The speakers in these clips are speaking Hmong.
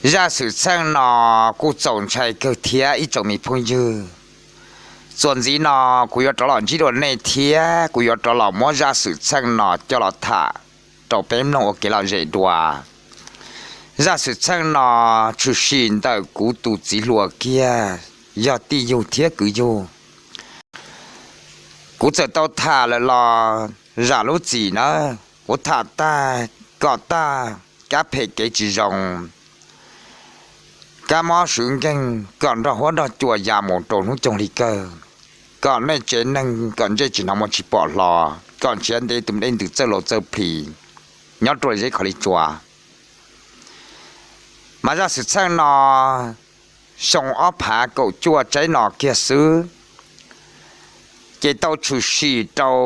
Zaj xwm txheej no kuj txaus ntshai kawg thiab ib tsoom me phooj ywg. Txuas ntxiv no kuv yuav rov los ntsib dua nej thiab kuv yuav rov los muab zaj xwm txheej no coj los tham rau peb mloog ua kev lom zem dua. Zaj xwm txheej no tshwm sim ntawm kuv tus txiv hluas kiag, yog tij yug thiab kwv yug. Kuv txawm tau tham lawm los zam lub txim na, kuv tham tag kom tag, kab phem kev tsis zoo, kab mob swv nkeeg kom nrog huab nrog cua ya mus rau hnub coog li kawg, kom nej tsev neeg kom ntsej tsis hnov muag tsis pom hlo, kom nrhiav ntev tus dej ntws txawj laus txawj plis nyob rau zeb qhov li tsua. Mas zaj xwm txheej no xyoo ob phav kaum cuaj tsaib no kiag xwb, ces tau tshwm sim rau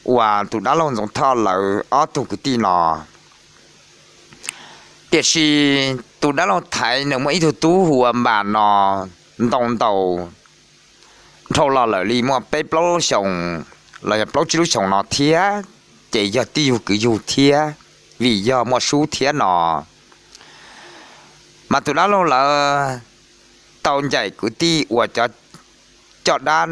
uas tus dab laug Ntxoov Thoj lawv ob tug kwv tij no. Tiam sis tus dab laug Thaiv nws muaj ib tug tub hu ua Npas no ntau ntaus dhau los lawm li muaj peb plaub lub xyoos los yog plaub tsib lub xyoos no thiab, ces yog tij yug kwv yug thiab, vim yog muaj sub thiab no. Mas tus dab laug lawv tau ncaim kwv tij ua cov coj dab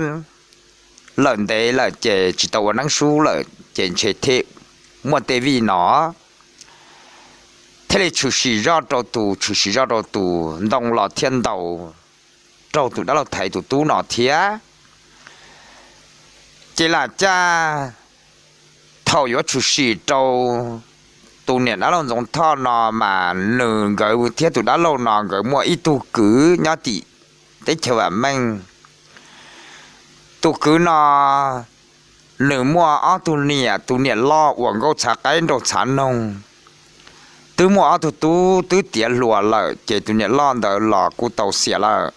lawm ntev lawm ces tsis tau ua neeb sub lawm ces ntshe thiaj muaj tej vij no thiaj li tshwm sim zoj rau tus, tshwm sim zoj rau tus ntoo los thiaj ntaus raug tus dab laug Thaiv tus tub no thiab. Ces lam caj thaum yuav tshwm sim rau tus niam dab laug Ntxoov Thoj no mas nws, nkawd thiab tus dab laug no nkawd muaj ib tug kwv nyob tim teb chaws vam meej. Tus kwv no nws muaj ob tug niam, tus niam loj uas nkauj txhav qaib nraug txhav noog, twb muaj ob tug tub twb tiav hluas lawm ces tus niam loj ntawd los kuj tau xiam lawm.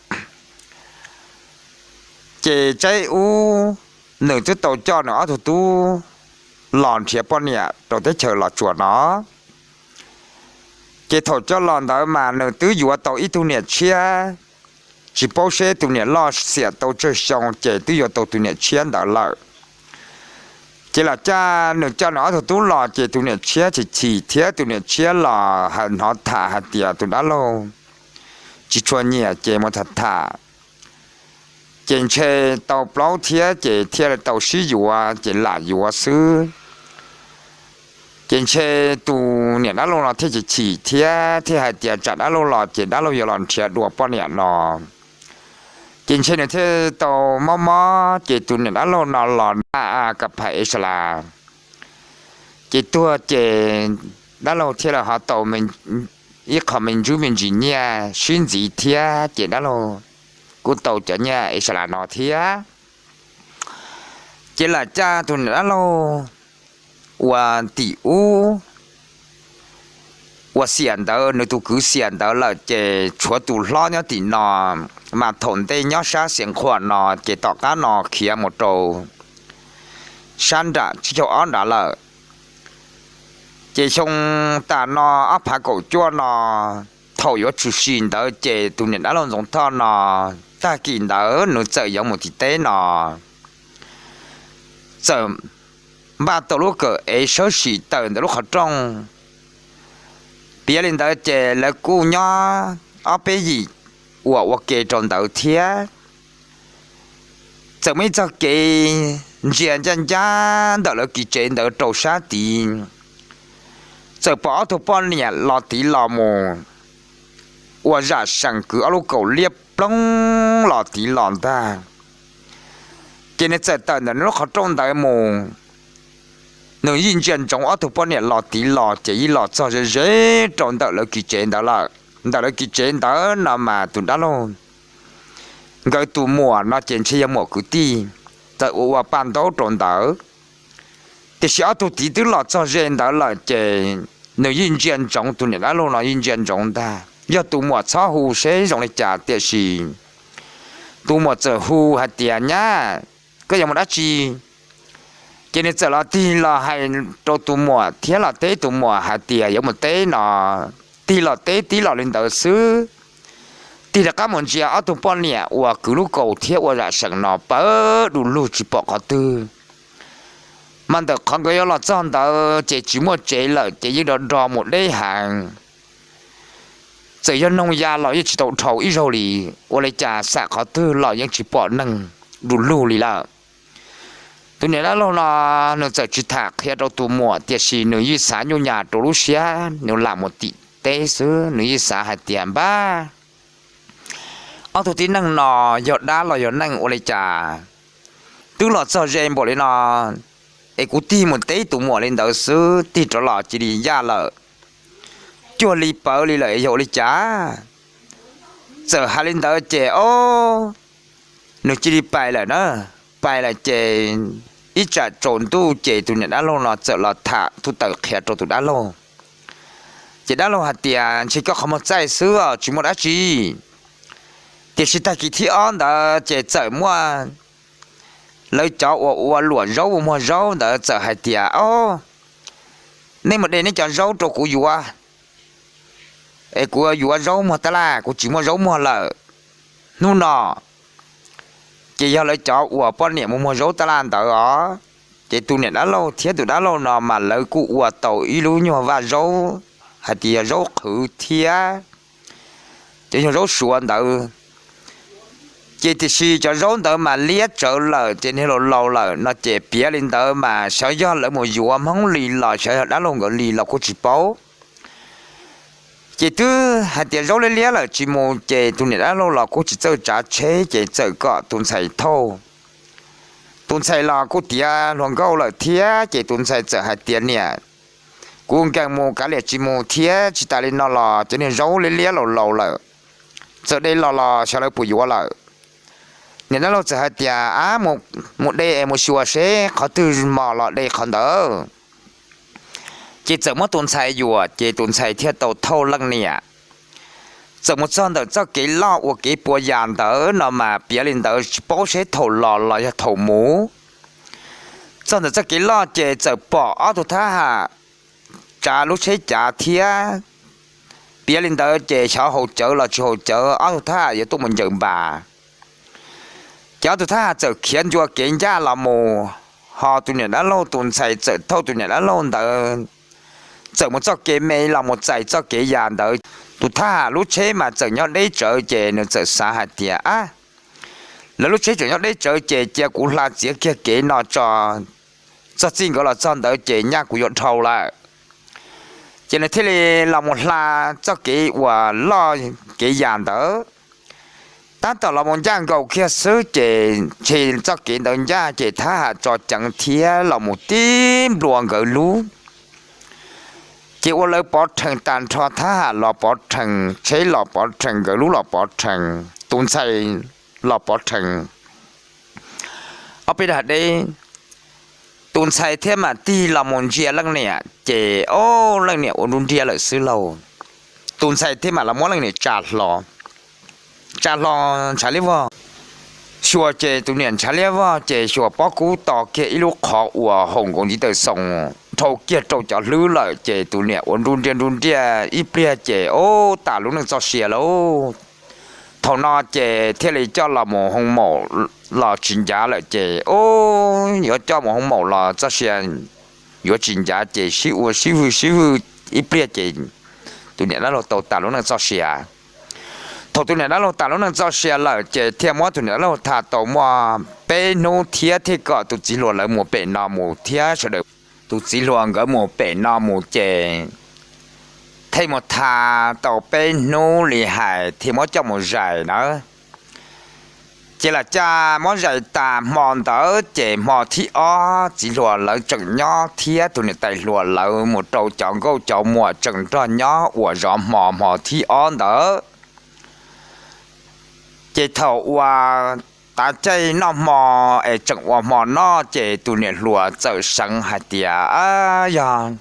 Ces tsaib ub nws twb tau coj nws ob tug tub los nrhiav poj niam rau teb chaws Los Tsuas no. Ces thaum coj los ntawd mas nws twb yuav tau ib tug niam tshiab, tsis paub seb tus niam loj xiam tau tsawg xyoo ces twb yuav tau tus niam tshiab ntawd lawm. Ces lam caj nws coj nws ob tug tub los ces tus niam tshiab chim chim thiab tus niam tshiab los hnov tham hais tias tus dab laug tsis tshua nyiam ces mus tham tham, ces ntshe tau plaub thiab ces thiaj tau sib yuav ces lam yuav xwb. Ces ntshe tus niam dab laug no thiaj chim chim thiab thiaj hais tias tsam dab laug los ces dab laug yuav los nrhiav dua poj niam no. Ces ntshe nws thiaj tau mob mob ces tus niam dab laug no los naj a ka phais ev sa las, ces tuag ces dab laug thiaj li ho tau ib qho me ntsuj me ntsis nyiaj sib ntxiv thiab ces dab laug kuj tau cov nyiaj ev sa las no thiab. Ces lam caj tus niam dab laug uas tim ub uas xiam ntawd, nws tus kwv xiam ntawd lawm ces tshuav tus hlob nyob tim no, mas thaum ntej nyob sab Xiav Nkhuam no ces tom qab no khiav mus rau sab nram tsib caug ob nrad lawm. Ces xyoo tas no ob phav kaum cuaj no thaum yuav tshwm sim ntawd ces tus niam dab laug Ntxoov Thoj no tag kis ntawd nws txawm yuav mus tim teb no, txawm npaj tau lub kawm ev sawb sim tawm ntawm lub qhov rooj. Piav li ntawd ces lawv kuj nyob ob peb yim uas ua ke rau ntawd thiab. Txawm muaj ib txoj kev ntsia ncaj ncaj ntawm lawv kev tsev ntawd rau sab tid, txawm pom ob tug poj niam los tid los mus, ua zam seem kwv ob lub kaus liab ploog los tid los ntag. Ces nws txawm tawm ntawm nws lub qhov rooj ntawd mus, nws yeej ntsia ntsoov ob tug poj niam los tid los ces yeej los txog ze ze rau ntawm lawv kev tsev ntawd lawm. Ntawm lawv kev tsev ntawd no mas tus dab laug nkawd tus muam no ces ntshe yog muam kwv tij, txawm ua ua paj ntaub rau ntawd. Tiam sis ob tug tid twb los txog ze ntawd lawm ces nws yeej ntsia ntsoov, tus niam dab laug no yeej ntsia ntsoov ntag, yog tus muam txhob hu seb zoo li cas, tiam sis tus muam txawm hu hais tias, Nyab, koj yuav mus dab tsi? Ces nws txawm los tig los hais rau tus muam thiab los teb tus muam hais tias yuav mus teb no. Tig los teb tib los li ntawd xwb, tig rov qab mus ntsia ob tug poj niam uas kwv lub kaus thiab ua zam seem no pawv du lug tsis pom qhov twg. Mas ntawm qhov nkawd yuav los txog ntawd ces tsis muaj tsev lawm ces yeej nrov nrov mus deb heev. Txawm yog noog ya los yeej tsis tau dhau ib zaug li, ua li cas xam qhov twg los yeej tsis pom neeg du lug li lawm. Tus niam dab laug no nws txawm tsis tham qhia rau tus muam, tiam sis nws yeej xav nyuj nyas rau lub siab, nws lam mus tim teb xwb, nws yeej xav hais tias npab, ob tug tib neeg no yog dab los yog neeg ua li cas, twb los txog ze npaum li no, es kuv tig mus teb tus muam li ntawd xwb, tig rov los cia li yaj lawm, cuag li pawv li lawm, yog ua li cas? Txawm hais li ntawd ces o, nws cia li pais lawm na. Pais lawm ces ib tsam tsaus ntuj ces tus niam dab laug no txawm los tham tub tawm qhia rau tus dab laug. Ces dab laug hais tias ntshe koj qhov muag txaij xwb os, tsis muaj dab tsi. Tiam sis tag kis thib ob ntawd ces txawm muaj lawv cov uas ua luam zaub ua muag zaub ntawd txawm hais tias o, nej mus de neb cov zaub rau kuv yuav, es kuv yuav zaub muag tab laj, kuv tsis muaj zaub muag lawm. Hnub no ces yog lawv cov uas poj niam mus muag zaub tab laj ntawd os. Ces tus niam dab laug thiab tus dab laug no mas lawv kuj ua tau ib lub nyuag vaj zaub, hais tias yog zaub qhwv thiab cov nyuag zaub suav ntawd. Ces tiam sis cov zaub ntawd mas liab tsawv lawm ces niag laus laus lawm no ces piav li ntawd mas xyov yog lawv mus yuav Hmoob li los xyov yog dab laug nkawd li los kuj tsis paub. Ces twb hais tias zaub liab liab lawm tsis mus ces tus niam dab laug los kuj tsis txawj tsav tsheb ces txawm kom tus ntxhais thauj. Tus ntxhais los kuj tiav hluas nkauj lawm thiab ces tus ntxhais txawm hais tias niam, kuv nkees mus kav liam tsis mus thiab tsis tas li no los cov niag zaub liab liab laus laus lawm, txawm de los los xyov lawv puas yuav lawm. Niam dab laug txawm hais tias a, mus de es mus xyuas seb qhov twg mos los de qhov ntawd. Ces txawm muab tus ntxhais yuam ces tus ntxhais thiaj tau thauj leej niam. Txawm mus txog ntawm txoj kev loj uas kev puas yas ntawd no mas piav li ntawd tsis paub seb thaum los los yog thaum mus. Txog ntawm txoj kev loj ces txawm pom ob tug thab ham tsav lub tsheb cav thiab. Piav li ntawd ces xyov haus cawv los tsis haus cawv ob tug thab ham yuav tuaj mus ncaws npas. Ces ob tug thab ham txawm khiav ncua kev ncaj los mus, ho tus niam dab laug tus ntxhais txawm thauj tus niam dab laug ntawd txawm mus txoj kev me los mus txais txoj kev yas ntawd. Tus thab ham lub tsheb mas txawm nyob deb tsawv ces nws txawm xav hais tias a, lawv lub tsheb tseem nyob deb tsawv ces cia kuv hla txiav kiag kev no tso, txog txij nkawd los txog ntawd ces nyaj kuv yuav dhau lawm. Ces nws thiaj li los mus hla txoj kev uas loj kev yas ntawd. Tab tom los mus ncaj nkaus kiag xwb ces ntshe txoj kev ntawd ncaj ces thab ham tso ceev thiab los mus tib nplua nkawd lub. Ces ua lawv pov rhees tag nrho, thab ham los pov rhees, tsheb los pov rhees, nkawd lub los pov rhees, tus ntxhais los pov rhees. Ob peb dag deb, tus ntxhais thiaj mam tig los mus ntsia leej niam ces o, leej niam ua nruj nriab lawm xwb lauj. Tus ntxhais thiaj mam los muab leej niam tsa hlo, tsa hlo ntshav liab vog. Xyuas ces tus niam ntshav liab vog ces xyuas pob kub to kiag ib lub qhov uas haum nkaus ntiv taw xoo dhau kiag rau cov hlwb lawm ces tus niam ua nruj nriab nruj nriab ib pliag ces o, tas lub neej txoj sia lauj. Thaum no ces thiaj li coj los mus hoo maum los tsis ncav lawm ces o, yuav coj mus hoo maum los txoj sia yuav tsis ncav ces sib ua sib vwj sib vwj ib pliag ces tus niam dab laug tau tas lub neej txoj sia. Thaum tus niam dab laug tas lub neej txoj sia lawm ces thiaj muab tus niam dab laug tham tau muaj peb hnub thiab thiaj kom tus txiv hluas lawv mus pem no mus thiab sawv daws. Tus txiv hluas nkawd mus pem no mus ces thiaj mus tham tau peb hnub li hais thiaj muab coj mus zais nawb. Ces lam caj muab zais tas hmo ntawd ces hmo thib ob txiv hluas lawv tseem nyob thiab tus niam tais hluas lawv mus rau cov nkauj cov muam tseem nrog nyob uas zov hmo hmo thib ob ntawd. Ces thaum uas tav caij noj hmo es tseem ua hmo noj ces tus niam hluas txawm seev hais tias, yog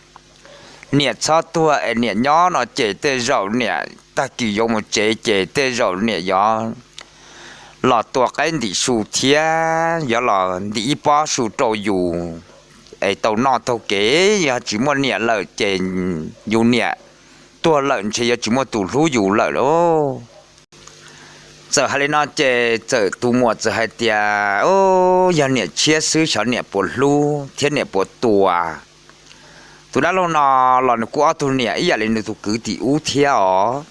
niam txhob tuag es niam nyob no ces tej zaum niam tag kis yuav mus tsev ces tej zaum niam yuav los tua qaib ntim su thiab yuav los ntim ib pob su rau yus es tau noj taug kev. Yog tsis muaj niam lawm ces yus niam tuag lawm ntshe yuav tsis muaj tus hlub yus lawm lauj. Txawm hais li no ces txawm tus muam txawm hais tias, yog niam tshiab xwb xyov niam puas hlub thiab niam puas tua. Tus dab laug no los nws kuj ob tug niam ib yam li nws tus kwv tim ub thiab os.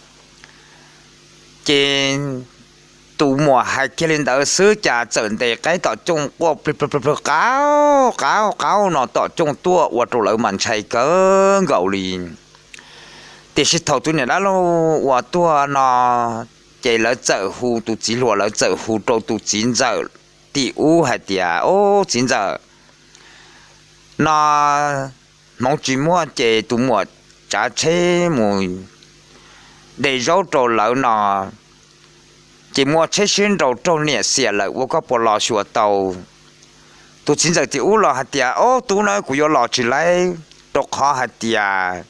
Ces tus muam hais kiag li ntawd xwb cas txawm ntes qaib tom cooj quaj plig plig plig, qaub qaub qaub no tom cooj tuaj ua rau lawv mas ntshai kawg nkaus li. Tiam sis thaum tus niam dab laug uas tuag no, ces lawv txawm hu, tus txiv hluas lawv txawm hu rau tus txiv ntxawm tim ub hais tias, Ob, txiv ntxawm, no hmoov tsis muaj ces tus muam tsav tsheb mus de zaub rau lawv no, ces muaj tsheb sib nraus raug niam xiam lawm, ua koj puas los xyuas tau? Tus txiv ntxawm tim ub los hais tias, Ob, tub na, kuv yuav los tsis laib, rau qhov hais tias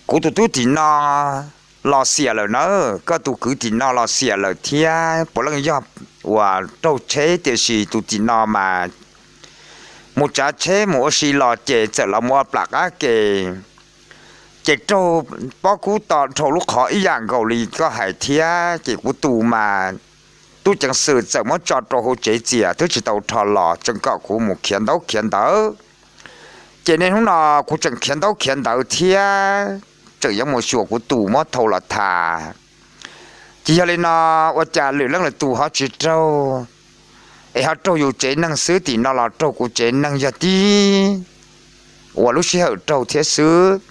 kuv tus tub tim no los xiam lawm na, koj tus kwv tim no los xiam lawm thiab, puav leej yog uas raug tsheb, tiam sis tus tim no mas mus tsav tsheb mus ua si los ces txawm los mus ua plam qab ke, ces raug pob kub to dhau lub qhov ib yam nkaus li koj hais thiab. Ces kuv tus mas tub ceev xwm txawm muab tso rau hauv tsev txias twb tsis tau rho los, tseem kom kuv mus khiav ntaub khiav ntawv. Ces niaj hnub no kuv tseem khiav ntaub khiav ntawv thiab, tseem yuav mus xyuas kuv tus muab thau los tham. Ces yog li no, ua cas lwm leej lwm tus ho tsis raug, es ho raug yus tsev neeg xwb, tim no los raug kuv tsev neeg yog tib uas lub sij hawm raug thiab xwb.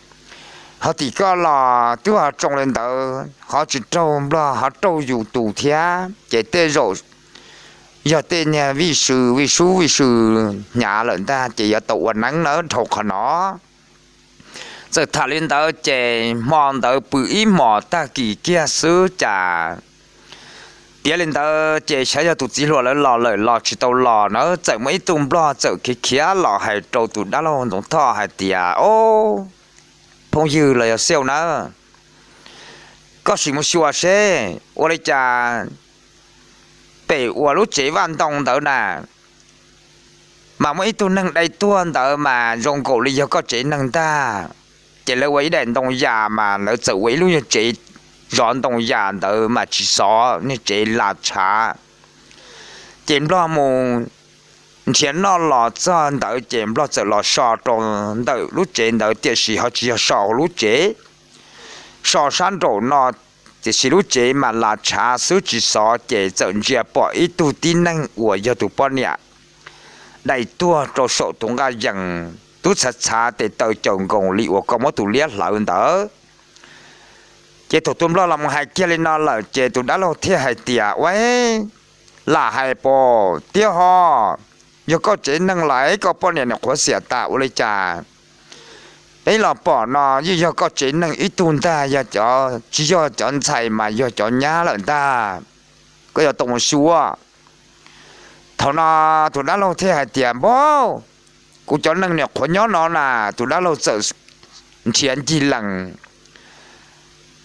Ho tim koj los twb ho tsoo li ntawd ho tsis raug nplog, ho raug yus tus thiab, ces tej zaum yog tej niag vij sw, vij sub vij sw hnyav lawm ntag, ces yuav tau ua neeb nawb dhau qhov no. Txawm tham li ntawd ces hmo ntawd pw ib hmos tag kis kiag xwb cas tiav li ntawd ces xyov yog tus txiv hluas lawv los lawm los tsis tau los na, txawm muaj ib tug nplog txawm khiav khiav los hais rau tus dab laug Ntxoov Thoj hais tias, Ob, phooj ywg los yog xiaj na, koj sim mus xyuas seb ua li cas pem uas lub tsev vaj ntoo ntawd na, mas muaj ib tug neeg dai tuag ntawd mas zoo nkaus li yog koj tsev neeg ntag. Ces lawv ua ib daim ntoo yas mas lawv txawm ua ib lub nyuag tsev zov ntoo yas ntawd mas tsis xov, niag tsev las tshav. Ces nplog mus nrhiav noj los txog ntawd ces nplog txawm los so rau ntawm lub tsev ntawd, tiam sis ho tsis yog so hauv lub tsev, so sab nraum no, tiam sis lub tsev mas las tshav xwb tsis xov, ces txawm ntsia pom ib tug tib neeg uas yog tus poj niam dai tuag rau saum tus nqaj yees, tub txhav txhav tes taw caum nkoos li uas koj muab tus liab hlawv ntawd. Ces thaum tus nplog los mus hais kiag li no lawm ces tus dab laug thiaj hais tias, Ua, lam hais pom tiab ho, yog koj tsev neeg lawm, koj poj niam nim qhuav xiam tas ua li cas? Peb los pom no yeej yog koj tsev neeg ib tug ntag, yog cov, tsis yog cov ntxhais mas yog cov nyab lawm ntag, koj yuav tau mus xyuas. Thaum no tus dab laug thiaj hais tias, Npauj, kuv cov neeg nim qhuav nyob no na. Tus dab laug txawm nrhiav ncig lees,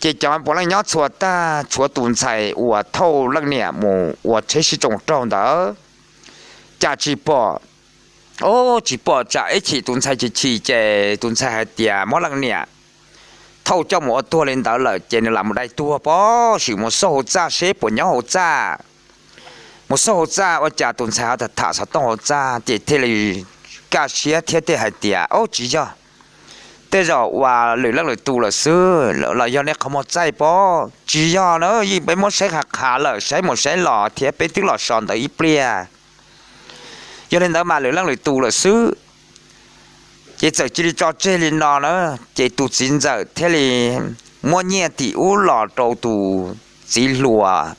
ces cov puav leej nyob txhua tag, tshuav tus ntxhais uas thauj leej niam mus ua tsheb sib tsoo raug ntawd, cas tsis pom. Ub, tsis pom tsam ib chim tus ntxhais chim chim ces tus ntxhais hais tias muab leej niam thauj coj mus ua tuag li ntawd lawm ces nws lam mus dai tuag pob, sim mus xauj hauv txaj seb puas nyob hauv txaj. Mus xauj hauv txaj ua cas tus ntxhais ho tham tham xov tooj hauv txaj, ces thiaj li kaj siab thiab thiaj hais tias, Ub, tsis yog, tej zaum uas lwm leej lwm tus lawm xwb, los yog nej qhov muag txaij pob. Tsis yog na, yeej peb muab saib qhav qhav lawm, saib mus saib los thiab peb twb los so ntawd ib pliag. Yog li ntawd mas lwm leej lwm tus lawm xwb. Ces txawm cia li tso tseg li no na, ces tus txiv ntxawm thiaj li muab nyiaj tim ub los rau tus txiv hluas,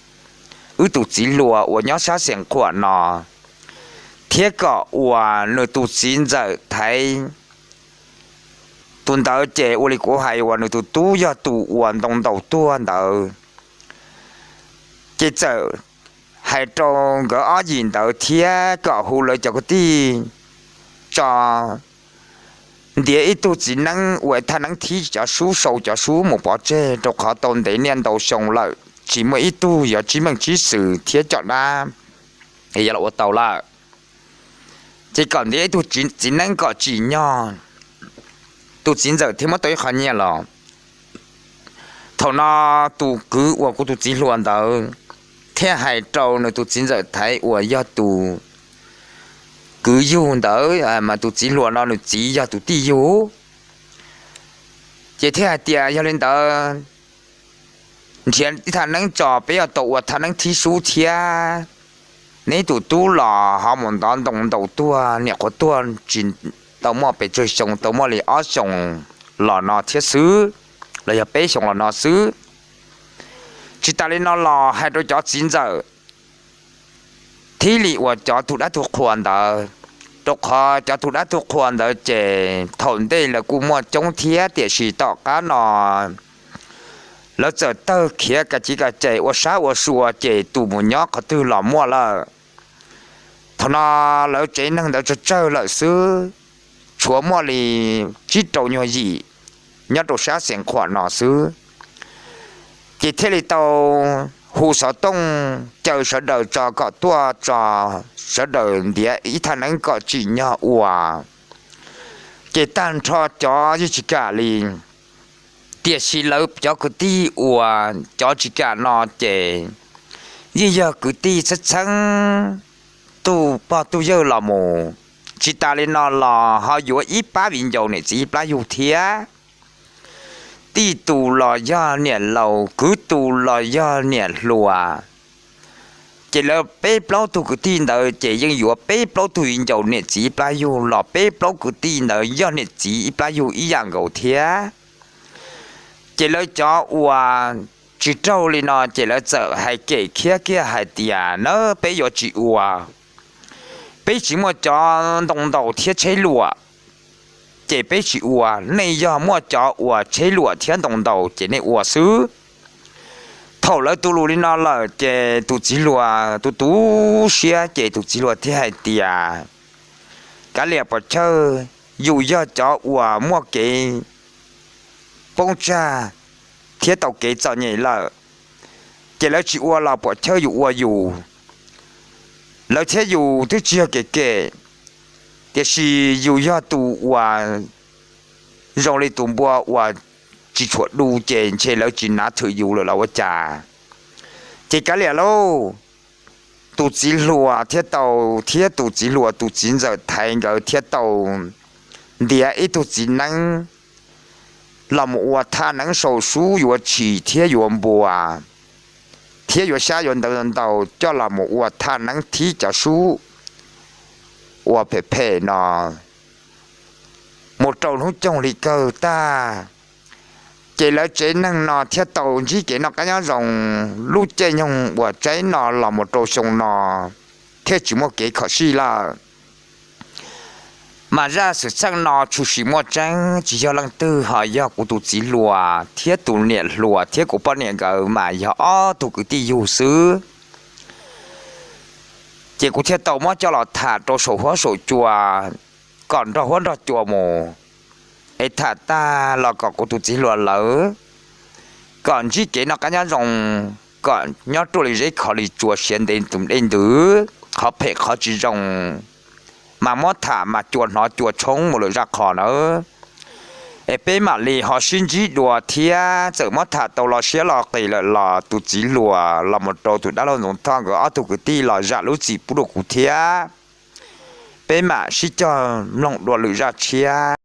wb tus txiv hluas uas nyob sab Xeev Khuam no, thiab kom uas nws tus txiv ntxawm Thaiv tus ntawd ces ua li kuv hais uas nws tus tub yog tus uas ntoo ntaus tuag ntawd, ces txawm hais rau nkawd ob yim ntawd thiab kom hu lawv cov kwv tij tso ntiav ib tug txiv neeb uas thaj neeb thib cov sub sau cov sub mus pov tseg, rau qhov tau ntev niaj ntau xyoo lawm tsis muaj ib tug yuav tsib meej tsib xwm thiab coj dab es yuav los ua tau lawm. Ces kom ntiav ib tug txiv neeb kom tsim nyog, tus txiv ntxawm thiaj muab tau ib qho nyiaj los. Thaum no tus kwv uas kuv tus txiv hluas ntawd thiaj hais rau nws tus txiv ntxawm Thaiv uas yog tus kwv yug ntawd, mas tus txiv hluas no nws txiv yog tus tij yug, ces thiaj hais tias, Yog li ntawd, nrhiav ib thaj neeb tso, peb yuav tau ua thaj neeb thib sub thiab. Neb tus tub los ho mus ntov ntoo ntaus tuag, niam qhuav tuag tsis tau muaj pes tsawg xyoo, tau muaj li ob xyoos los no thiab xwb, los yog peb xyoos los no xwb. Tsis tas li no los hais rau cov txiv ntxawm thiaj li ua cov tug dab tug qhua ntawd, rau qhov cov tug dab tug qhua ntawd ces thaum ntej lawv kuj muaj coob thiab, tiam sis tom qab no lawv txawm tawg khiav ka civ ka cais ua sab ua sua ces tus mus nyob qhov twg los muaj lawm. Thaum no lawv tsev neeg ntawd tsawg tsawg lawm xwb, tshuav muaj li tsib rau nyuag yim nyob rau sab Xeev Khuam no xwb. Ces thiaj li tau hu xov tooj caw sawv daws tso kom tuaj tso, sawv daws ntiav ib thaj neeb kom tsim nyog ua. Ces tag nrho cov yeej tsis kam li, tiam sis lawv cov kwv tij uas cov tsis kam no ces yeej yog kwv tij txheeb txheeb, tug pog tug yawg los mus. Tsis tas li no los ho yuav ib pab viv ncaus niam txiv ib plab yug thiab. Tij tus los yog niam laus, kwv tus los yog niam hluas. Ces lawv peb plaub tug kwv tij ntawd ces yeej yuav peb plaub tug viv ncaus niam txiv ib plab yug los peb plaub kwv tij ntawd yog niam txiv ib plab yug ib yam nkaus thiab. Ces lawv cov uas tsis raug li no ces lawv txawm hais kem khiab kiag hais tias, Nawb, peb yuav tsis ua, peb tsis muaj cov ntoo ntaus thiab tsheb luam, ces peb tsis ua. Nej yog muaj cov uas tsheb luam thiab ntoo ntaus ces nej ua xwb. Thaum lawv tu lus li no lawm ces tus txiv hluas tu tu siab ces tus txiv hluas thiaj hais tias, Kav liam Pov Chawj, yus yog cov uas muaj kev poob tsag thiab tau kev txom nyem lawm, ces lawv tsis ua los Pov Chawj yus ua yus. Lawv thiab yus twb tsis yog kev kem, tiam sis yus yog tus uas zoo li tus npua uas tsis tshuam du ces ntshe lawv tsis nav thwm yus lawm los ua cas. Ces kav liam lauj, tus txiv hluas thiaj tau, thiab tus txiv hluas tus txiv ntxawm Thaiv nkawd thiaj tau ntiav ib tug txiv neeb los mus ua thaj neeb sau sub yuav tshis thiab yuav npua, thiab yuav xyab yuav ntawv ntau coj los mus ua thaj neeb thib cov sub ua phem phem no mus rau hnub coog li kawg tag. Ces lawv tsev neeg no thiaj tau ntsib kev noj qab nyob zoo, lub caij nyoog uas tsaib no los mus rau xyoo no thiaj tsis muaj kev khom sij lawm. Mas zaj xwm txheej no tshwm sim muaj tseeb, tsis yog leej twg ho yog kuv tus txiv hluas thiab tus niam hluas thiab kuv poj niam nkawd mas yog ob tug kwv tij yug xwb. Ces kuv thiaj tau muab coj los tham rau saum huab saum cua kom nrog huab nrog cua mus, es tham tag los kom kuv tus txiv hluas lawv kom ntsib kev noj qab nyob zoo, kom nyob ruaj li zeb khov li tsua siav ntev tus dej ntws, qhov phem qhov tsis zoo mas muab tham mas cua hnov cua tshoob mus lawm zaj qhov nawb. Es peb mam li ho sib ntsib dua thiab, txawm muab tham tau los siab los qis lawm los tus txiv hluas los mus rau tus dab laug Ntxoov Thoj nkawd ob tug kwv tij los zam lub txim pub rau kuv thiab. Peb mam sib cog mloog dua lwm zaj tshiab.